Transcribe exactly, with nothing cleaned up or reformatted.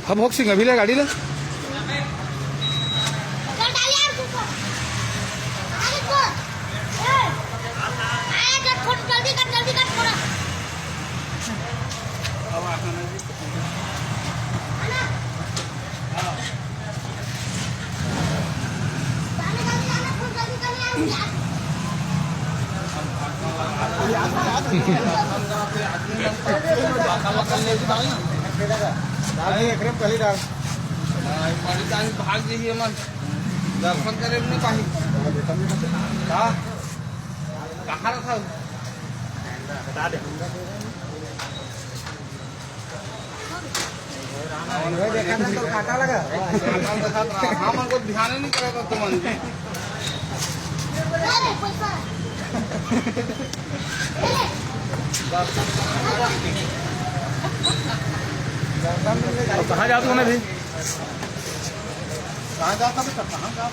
अब होक सिंह अभी ले गाड़ी ले। चल डाल यार तू तो। अरे तो। ए। आया, कट, कट, जल्दी कट, जल्दी कट, थोड़ा। भाग जाइए मन। दर्शन करे नहीं पाही। का? कहाँ रखा? बता दे। देखा था तो काटा लगा। काटा लगा था। हाँ, मन को ध्यान ही नहीं करेगा तुमन। कहाँ जाता बेटा, कहाँ जाता?